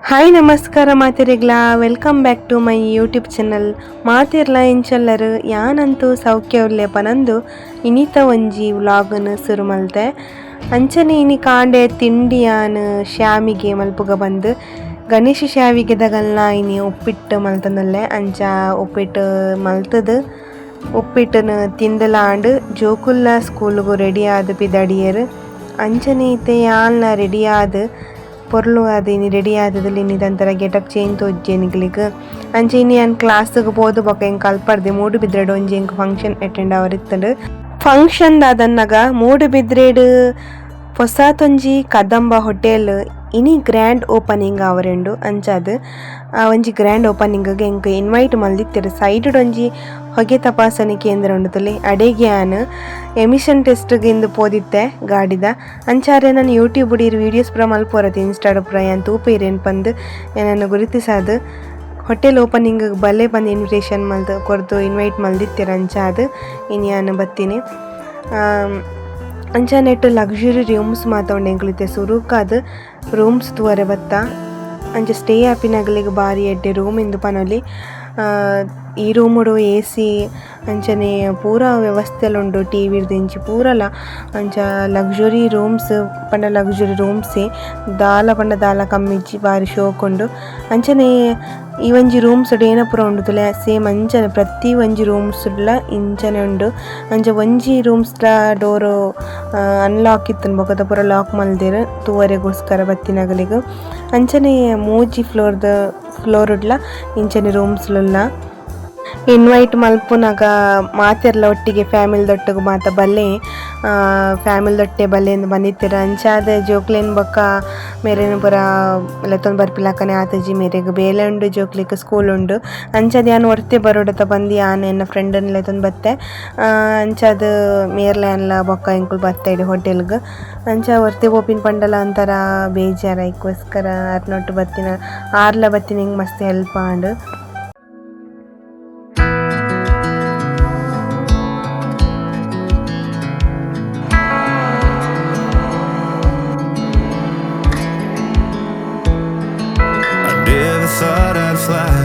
Hi ನಮಸ್ಕಾರ ಮಾತೆರೆಗ್ಲಾ, welcome back to my YouTube channel. ಮಾತೆರ್ಲ ಎಂಚಲ್ಲರು? ಯಾನಂತೂ ಸೌಖ್ಯ ಉಲ್ಲೆ ಪನಂದು ಇನಿತ ಒಂಜಿ ವ್ಲಾಗನ್ ಸುರು ಮಲ್ತೆ. ಅಂಚನೆ ಇನಿ ಕಾಂಡೆ ತಿಂಡಿ ಯಾನ್ ಶ್ಯಾಮಿಗೆ ಮಲ್ಪುಗ ಬಂದು ಗಣೇಶ ಶಾವಿಗೆದಗಲ್ನ ಇನಿ ಉಪ್ಪಿಟ್ಟು ಮಲ್ತನಲ್ಲೆ. ಅಂಚ ಉಪ್ಪಿಟ್ಟು ಮಲ್ತದು ಉಪ್ಪಿಟ್ಟನು ತಿಂದಲಾಂಡ್. ಜೋಕುಲ್ಲ ಸ್ಕೂಲ್ಗು ರೆಡಿ ಆದ್ ಪಿದಡಿಯೆರ್. ಅಂಚನೆ ಇತ್ತೆ ಯಾನ್ಲ ರೆಡಿ ಆದ್ ಪೊರ್ಲು ಆದ್ ಇನಿ ರೆಡಿ ಆದದಲ್ಲಿ. ಇನಿ ಗೆಟಪ್ ಚೇಂಜ್ ತೋಜೆ ನಿಕ್ಲೆಗ್. ಅಂಚ ಇನಿ ಯಾನ್ ಕ್ಲಾಸ್ಗ್ ಪೋದು ಬೊಕ ಎಂಕ್ ಅಲ್ಪರ್ದೆ ಮೂಡುಬಿದ್ರೆಡ್ ಒಂಜಿ ಎಂಕ್ ಫಂಕ್ಷನ್ ಅಟೆಂಡ್ ಆವರೆ. ಫಂಕ್ಷನ್ ದಾದನ್ನಗ ಮೂಡುಬಿದ್ರೆಡ್ ಪೊಸತೊಂಜಿ ಕದಂಬ ಹೋಟೆಲ್ ಇನಿ ಗ್ರ್ಯಾಂಡ್ ಓಪನಿಂಗ್ ಆವರೆಂಡು. ಅಂಚಾದ್ ಆ ಒಂಜಿ ಗ್ರ್ಯಾಂಡ್ ಓಪನಿಂಗ್ ಎಂಕ್ ಇನ್ವೈಟ್ ಮಲ್ದಿತ್ತೆರ್. ಸೈಡ್ ಒಂಜಿ ಹೊಗೆ ತಪಾಸಣೆ ಕೇಂದ್ರ ಉಂಡುತುಲೆ, ಅಡೆಗೆ ಯಾನ್ ಎಮಿಷನ್ ಟೆಸ್ಟ್ ಇಂದು ಪೋದಿತ್ತೆ ಗಾಡಿದ. ಅಂಚಾರೆ ನಾನು ಯೂಟ್ಯೂಬ್ ಇರ್ ವೀಡಿಯೋಸ್ ಪೂರ ಮಲ್ಪೊರತೆ, ಇನ್ಸ್ಟಾಡ್ ಪೂರ ಯಾನ್ ತೂಪೇರೇನ್ ಪಂದ್ ಎನನ್ ಗುರುತಿಸಾದ್ ಹೋಟೆಲ್ ಓಪನಿಂಗ್ ಬಲ್ಲೆ ಬಂದು ಇನ್ವಿಟೇಷನ್ ಮಲ್ತ್ ಕೊರ್ದು ಇನ್ವೈಟ್ ಮಲ್ದಿತ್ತೆರ್. ಅಂಚಾದ್ ಇನಿ ಯಾನ್ ಬತ್ತೀನಿ. ಅಂಚ ನೆಟ್ ಲಕ್ಸುರಿ ರೂಮ್ಸ್ ಮಾತ ಉಂಡು. ಎಂಕುಲು ಇತ್ತೆ ಸುರುಕಾದ್ ರೂಮ್ಸ್ ತೂವರೆ ಬತ್ತ. ಅಂಚ ಸ್ಟೇ ಆಪಿನಗಲಿಗ್ ಬಾರಿ ಎಡ್ಡೆ ರೂಮ್ ಇಂದು ಪನೊಲಿ. ಈ ರೂಮುಡು ಎಸಿ ಅಂಚನೆ ಪೂರ ವ್ಯವಸ್ಥೆಲ ಉಂಡು, ಟಿವಿ ದಿಂಚಿ ಪೂರಲ. ಅಂಚ ಲಕ್ಸುರಿ ರೂಮ್ಸ್ ಪಂಡ ಲಕ್ಸುರಿ ರೂಮ್ಸೇ, ದಾಲ ಪಂಡ ದಾಲ ಕಮ್ಮಿ ಇಜ್ಜಿ, ಬಾರಿ ಶೋಕ್ ಉಂಡು. ಅಂಚನೆ ಈ ಒಂಜಿ ರೂಮ್ಸ್ ಡ್ ಪೂರ ಉಂಡು ತೂಲೆ, ಸೇಮ್ ಅಂಚನೆ ಪ್ರತಿ ಒಂಜಿ ರೂಮ್ಸ್ ಡ್ಲ ಇಂಚನೆ ಉಂಡು. ಅಂಚ ಒಂಜಿ ರೂಮ್ಸ್ ದ ಡೋರ್ ಅನ್ಲಾಕ್ ಇತ್ತುಂಡು, ಬೊಕದ ಪೂರ ಲಾಕ್ ಮಲ್ದೆರ್ ತೂವರೆಗೋಸ್ಕರ ಬತ್ತಿನಗಲಿಗ್. ಅಂಚನೆ ಮೂಜಿ ಫ್ಲೋರ್ ದ ಫ್ಲೋರ್ ಡ್ಲ ಇಂಚನೆ ರೂಮ್ಸ್ ಲುಲ್ಲ. ಇನ್ವೈಟ್ ಮಲ್ಪುನಗ ಮಾತೆರ್ಲ ಒಟ್ಟಿಗೆ ಫ್ಯಾಮಿಲಿ ದೊಟ್ಟುಗು ಮಾತ ಬಲ್ಲೆ, ಫ್ಯಾಮಿಲಿ ದೊಟ್ಟೆ ಬಲ್ಲೆ ಇಂದ್ ಬಂದಿತ್ತೆರ್. ಅಂಚಾದ್ ಜೋಕ್ಲೆನ್ ಬೊಕ್ಕ ಮೇರೆನ್ ಪೂರ ಲೆತ್ತೊಂದು ಬರ್ಪಿಲಕನೆ ಆತುಜಿ. ಮೇರೆಗ್ ಬೇಲೆ ಉಂಡು, ಜೋಕ್ಲೆಗ್ ಸ್ಕೂಲ್ ಉಂಡು. ಅಂಚಾದ್ ಯಾನ್ ಒರ್ತೆ ಬರೋಡತ್ತ ಬಂದು ಯಾನ್ ಎನ್ನ ಫ್ರೆಂಡ್ ನ್ ಲೆತ್ತೊಂದು ಬತ್ತೆ. ಅಂಚಾದ್ ಮೇರ್ಲ ಯಾನ್ಲ ಬೊಕ್ಕ ಎಂಕುಲು ಬತ್ತ ಇಡೆ ಹೋಟೆಲ್ಗ್. ಅಂಚ ಒರ್ತೆ ಪೋಪಿನ ಪಂಡಲ ಒಂಥರ ಬೇಜಾರ್, ಐಕೋಸ್ಕರ ಆರ್ನೊಟ್ಟು ಬತ್ತಿನ. ಆರ್ಲ ಬತ್ತಿನ ಎಂಕ್ ಮಸ್ತ್ help and. I never thought I'd fly.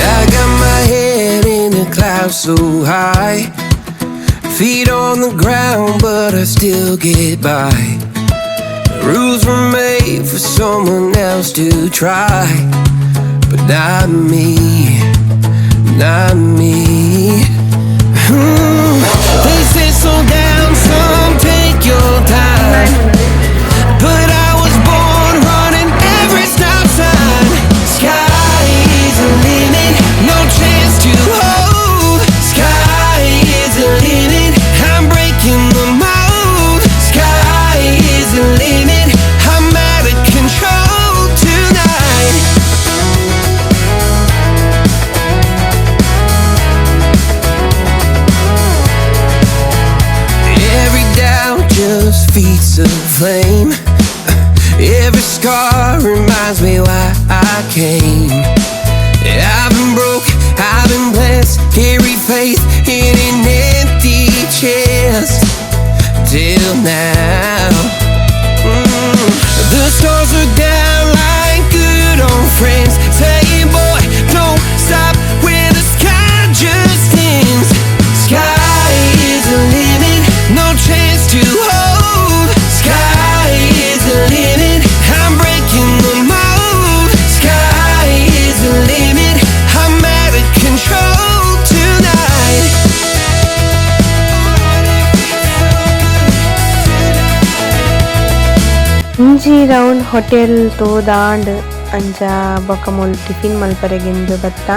I got my head in the clouds so high, feet on the ground, but I still get by. Rules were made for someone else to try, but not me, not me. They say slow down, son, take your time. But I was born running every stop sign. Sky is the limit, no chance to hold. Sky is the limit, I'm breaking the mold. Sky is the limit, I'm out of control tonight. Every doubt just feeds the flame. Every scar reminds me why I came. I've been broke, I've been blessed, carried faith in an empty chest till now. The stars look down like good old friends, saying, "Boy, don't stop where the sky just ends." Sky is the limit, no chance to hold. Sky is the limit, I'm breaking the mold. Sky is the limit, I'm out of control tonight. ಒಂಜಿ round hotel ತೂದಾಂಡ್. ಅಂಚ ಬೊಕ ಮೂಲು tiffin ಮಲ್ಪರೆಗಿಂದು ಬತ್ತ.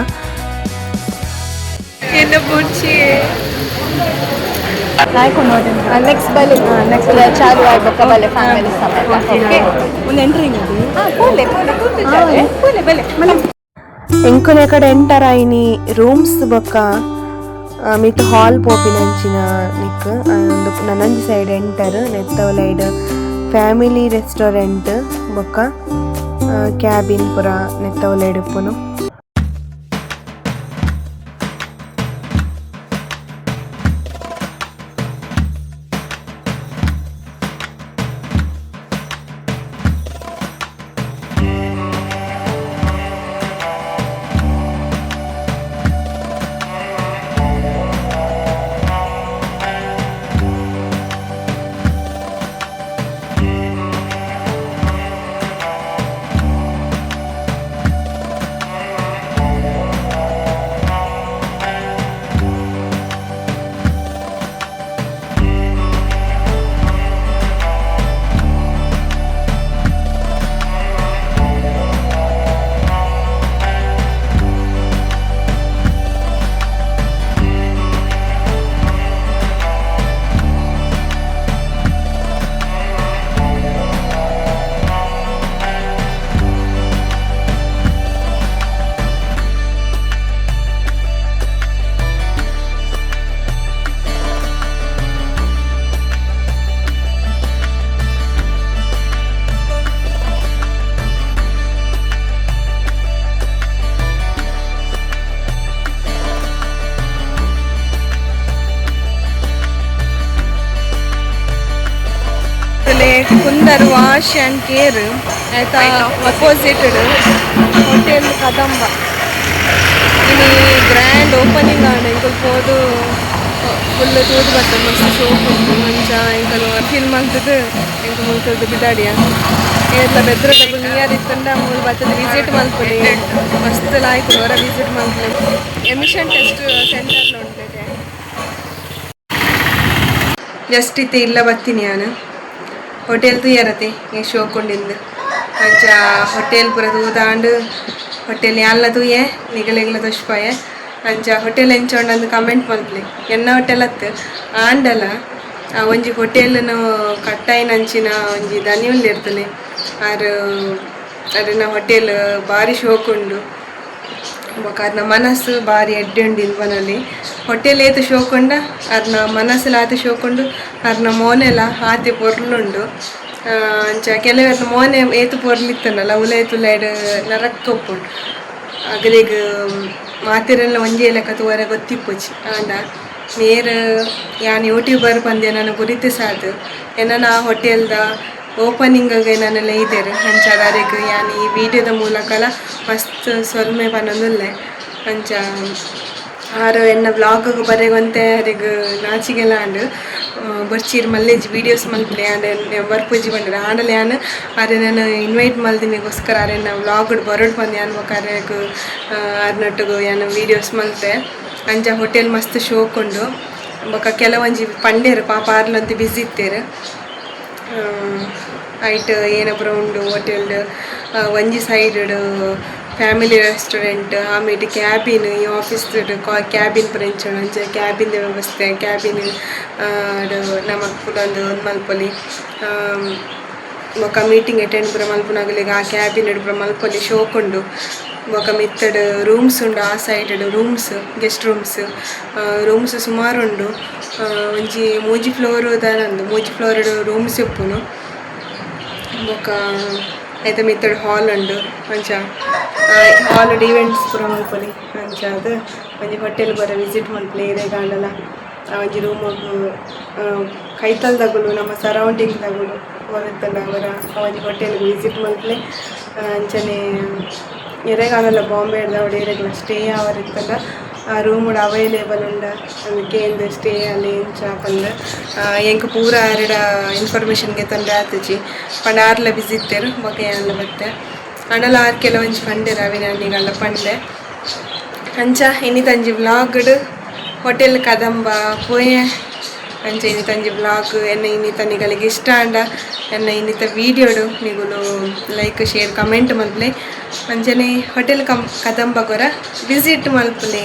ಎನ್ನ ಬುಡ್ಚಿ. Next ಬಲೆ, next ಚಾಲು ಆಯ್ ಬೊಕ್ಕ ಬಲೆ ಫ್ಯಾಮಿಲಿ ಸಮೇತ, ಓಕೆ? ಒಂದು ಎಂಟ್ರಿಂಗ್. ಹಾಂ, ಪೋಲೆ ಪೋಲೆ, ಕೂತು ಜಾಲೆ ಪೋಲೆ ಬಲೆ. ಎಂಕುಲೆ ಕಡೆ ಎಂಟರ್ ಆಯಿನಿ ರೂಮ್ಸ್ ಬೊಕ್ಕ ಮಿತ್ ಹಾಲ್ ಪೋಪಿನಂಚಿನ ನಿಕ್ ನನೊಂಜಿ ಸೈಡ್ ಎಂಟರ್ ನೆತ್ತವಲೈಡ್ ಫ್ಯಾಮಿಲಿ ರೆಸ್ಟೋರೆಂಟ್ ಬೊಕ್ಕ ಕ್ಯಾಬಿನ್ ಪುರ ನೆತ್ತವಲೈಡ್ ಉಪ್ಪುನು. Kundar wash and care ಆಯ್ತಾ ಅಪೋಸಿಟ್ ಹೋಟೆಲ್ ಕದಂಬ. ಇನಿ ಗ್ರ್ಯಾಂಡ್ ಓಪನಿಂಗ್ ಆಂಡ್ ಎಂಕುಲು ಪೋದು ಫುಲ್ ತೂದು ಬತ್ತ. ಮಸ್ತ್ ಶೋಕ್ ಉಂಡು. ಅಂಚ ಎಂಕುಲು ಫೀಲ್ ಮಲ್ತುದು ಎಂಕು ಮುಲ್ತದ್ದು ಬಿದಾಡಿಯ. ಏರ್ಲ ಬೆದ್ರದಕುಲು ನಿಯರ್ ಇತ್ತುಂಡ ಮೂಲು ಬತ್ತುದು ವಿಸಿಟ್ ಮಲ್ಪೊಲಿ. ಮಸ್ತ್ ಲಾಯ್ಕ್, ಹೊರ ವಿಸಿಟ್ ಮಲ್ಪೊಲಿ. ಎಮಿಷನ್ ಟೆಸ್ಟ್ ಸೆಂಟರ್ ಉಂಟು. ಜಸ್ಟ್ ಇತ್ತೆ ಇಲ್ಲ ಬತ್ತೀನಿ ಯಾನ್. ಹೋಟೆಲ್ ತೂಯರತೆ ಈ ಶೋಕ್ ಉಂಡಿಂದು. ಅಂಚ ಹೋಟೆಲ್ ಪೂರ ತೂದಾಂಡ್. ಹೋಟೆಲ್ ಯಾನ್ಲ ತೂಯೆ, ನಿಗಲೆಗ್ಲ ತೋಜ್ಪಾಯೆ. ಅಂಚ ಹೋಟೆಲ್ ಎಂಚ ಉಂಡು ಕಮೆಂಟ್ ಮಲ್ಪುಲೆ. ಎನ್ನ ಹೋಟೆಲ್ ಅತ್ತ್, ಆಂಡಲ ಆ ಒಂಜಿ ಹೋಟೆಲ್ನು ಕಟ್ಟಾಯಿನಂಚಿನ ಒಂಜಿ ದನಿ ಉಲ್ಲೆರ್ತಲೆ ಆರ್. ಅರೆನ ಹೋಟೆಲ್ ಬಾರಿ ಶೋಕ್ ಉಂಡು. ಬೊಕ ಅರ್ನ ಮನಸ್ಸು ಬಾರಿ ಎಡ್ಡೆ ಉಂಡು ಇಂದ್. ಹೋಟೆಲ್ ಏತ್ ಶೋಕ್ ಉಂಡ, ಅರ್ನ ಮನಸ್ಸುಲ ಆತ್ ಶೋಕ್ ಉಂಡು. ಅರ್ನ ಮೋನೆಲ ಆತೆ ಪೊರ್ಲುಂಡು. ಅಂಚ ಕೆಲವೆರ್ನ ಮೋನೆ ಏತ್ ಪೊರ್ಲಿತ್ತುಂಡಲ ಉಲೈತ್ ಉಲೈಡ್ ನರಕ ಉಪ್ಪುಂಡು. ಅಗಲೆಗ್ ಮಾತೆರೆನ್ಲ ಒಂಜೇ ಲೆಕ್ಕ ತೂವರೆ ಗೊತ್ತಿಪ್ಪುಜಿ. ಆಂಡ ಮೇರ್ ಯಾನ್ ಯೂಟ್ಯೂಬರ್ ಪಂದ್ ಎನನ್ ಗುರುತಿಸಾದ್ ಎನನ ಆ ಹೋಟೆಲ್ದ ಓಪನಿಂಗ್ ಎನನ್ ಲೈದೆರ್. ಅಂಚಾದ್ ಅರೆಗ್ ಯಾನ್ ಈ ವಿಡಿಯೋದ ಮೂಲಕಲ ಮಸ್ತ್ ಸೊಲ್ಮೆ ಪನೊಂದುಲ್ಲೆ. ಅಂಚ ಆರ್ ಎನ್ನ ವ್ಲಾಗ್ ಬರೆಗೊಂತೆ ಅರೆಗ್ ನಾಚಿಗೆಲ ಆಂಡ್. ಬೊರ್ಚಿ ಮಲ್ಲೆಜ್ ವೀಡಿಯೋಸ್ ಮಲ್ಪುಲೆ ಆಂಡ ಬರ್ಪುಜಿ ಪಂಡೆರ್. ಆಂಡಲ ಯಾನ್ ಅರೆನನ್ ಇನ್ವೈಟ್ ಮಲ್ದಿನೆಗೋಸ್ಕರ ಅರೆನ ವ್ಲಾಗ್ ಬರೊಡು ಪಂದ್ ಯಾನ್ ಬೊಕ ಅರೆಗ್ ಅರ್ನೊಟ್ಟುಗು ಯಾನ್ ವೀಡಿಯೋಸ್ ಮಲ್ತೆ. ಅಂಚ ಹೋಟೆಲ್ ಮಸ್ತ್ ಶೋಕ್ ಉಂಡು. ಬೊಕ ಕೆಲವೊಂಜಿ ಪಂಡೆರ್, ಪಾಪ ಆರ್ಲಂತೆ ಬಿಸಿ ಇತ್ತೆರ್. ಐಟ್ ಏನ ಪೂರ ಉಂಡು ಹೋಟೆಲ್. ಒಂಜಿ ಸೈಡ್ ಫ್ಯಾಮಿಲಿ ರೆಸ್ಟೋರೆಂಟ್, ಆಮೇಲೆ ಕ್ಯಾಬಿನ್. ಈ ಆಫೀಸ್ ಕ್ಯಾಬಿನ್ ಪೂರ ಎಂಚ ಉಂಡು ಅಂಚ ಕ್ಯಾಬಿನ್ ವ್ಯವಸ್ಥೆ. ಕ್ಯಾಬಿನ್ ನಮಕ್ ಪೂರ ಒಂದು ಮಲ್ಪೊಲಿ. ಬೊಕ ಮೀಟಿಂಗ್ ಅಟೆಂಡ್ ಪೂರ ಮಲ್ಪುನಗಲೆಗ್ ಆ ಕ್ಯಾಬಿನ್ ಪೂರ ಮಲ್ಪೊಲಿ. ಶೋಕ್ ಉಂಡು. ಬೊಕ ಮಿತ್ತಡ್ ರೂಮ್ಸ್ ಉಂಡು. ಆ side rooms, guest rooms, rooms ಸುಮಾರು ಉಂಡು. ಒಂಜಿ ಮೂಜಿ ಫ್ಲೋರ್ ದಾನಂದು ಮೂಜಿ ಫ್ಲೋರ್ ರೂಮ್ಸ್ ಇಪ್ಪುನು. ಬೊಕ ಐತ ಮಿತ್ತಡ್ ಹಾಲ್ ಉಂಡು. ಅಂಚ ಹಾಲ್ ಈವೆಂಟ್ಸ್ ಪೂರ ಮಲ್ಪೊಲಿ. ಅಂಚಾದ್ ಒಂಜಿ ಹೋಟೆಲ್ ಪೂರ ವಿಸಿಟ್ ಮಲ್ಪುಲೆ ಇರೆಗಾಂಡಲ. ಒಂಜಿ ರೂಮ್ ಕೈತಲ್ದಗುಲು, ನಮ್ಮ ಸರೌಂಡಿಂಗ್ ದಗುಲು ಪೋದಿತ್ತುಂಡ ಅವರ ಒಂಜಿ ಹೋಟೆಲ್ ವಿಸಿಟ್ ಮಲ್ಪುಲೆ. ಅಂಚನೆ ಎರೆಗಾಂಡಲ ಬಾಂಬೆ ಏರೆಗ್ಲ ಸ್ಟೇ ಆವರೆ ಇತ್ತುಂಡ ಆ ರೂಮ್ ಅವೈಲೇಬಲ್ ಉಂಡ ಕೇಂದ್ ಸ್ಟೇ ಅಲ್ಲಿ ಎಂಚ ಪಂದ್ ಎಂಕ್ ಪೂರ ಆರೆಡ ಇನ್ಫಾರ್ಮೇಶನ್ ಗೆತೊಂಡೆ ಆತುಜಿ. ಪಂಡ ಆರ್ಲ ಬಿಸಿ ಇತ್ತೆರ್. ಬೊಕ ಯಾನ್ಲ ಬತ್ತೆ. ಆಂಡಲ ಆರ್ ಕೆಲವೊಂಜಿ ಪಂಡೆರ್, ಅವೆನ್ ಯಾನ್ ಪಂಡೆ. ಅಂಚ ಇನಿತಂಜಿ ವ್ಲಾಗ್ಡ್ ಹೋಟೆಲ್ ಕದಂಬ ಪೋಯೆ. ಅಂಚ ಇನಿತಂಜಿ ವ್ಲಾಗ್ ಎನ್ನ ಇನ್ನಿತ ನಿಗಳಿಗೆ ಇಷ್ಟ ಆಂಡ ಎನ್ನ ಇನ್ನಿತ ವೀಡಿಯೋಡು ನಿಗುಲು ಲೈಕ್, ಶೇರ್, ಕಮೆಂಟ್ ಮಲ್ಪುಲೆ. ಅಂಚನೆ ಹೋಟೆಲ್ ಕದಂಬ ಗೊರ ವಿಸಿಟ್ ಮಲ್ಪುಲೆ.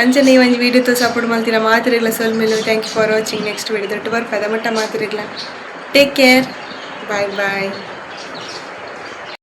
ಅಂಚನೆ ಈ ಒಂಜಿ ವೀಡಿಯೋ ಸಪೋರ್ಟ್ ಮಲ್ತಿನ ಮಾತೆರೆಗ್ಲ ಸೊಲ್ಮೆಲು. Thank you for watching. Next video ದೊಟ್ಟು ಬರ್ಪದ ಮಟ್ಟ ಮಾತೆರೆಗ್ಲ ಟೇಕ್ ಕೇರ್, ಬಾಯ್ ಬಾಯ್.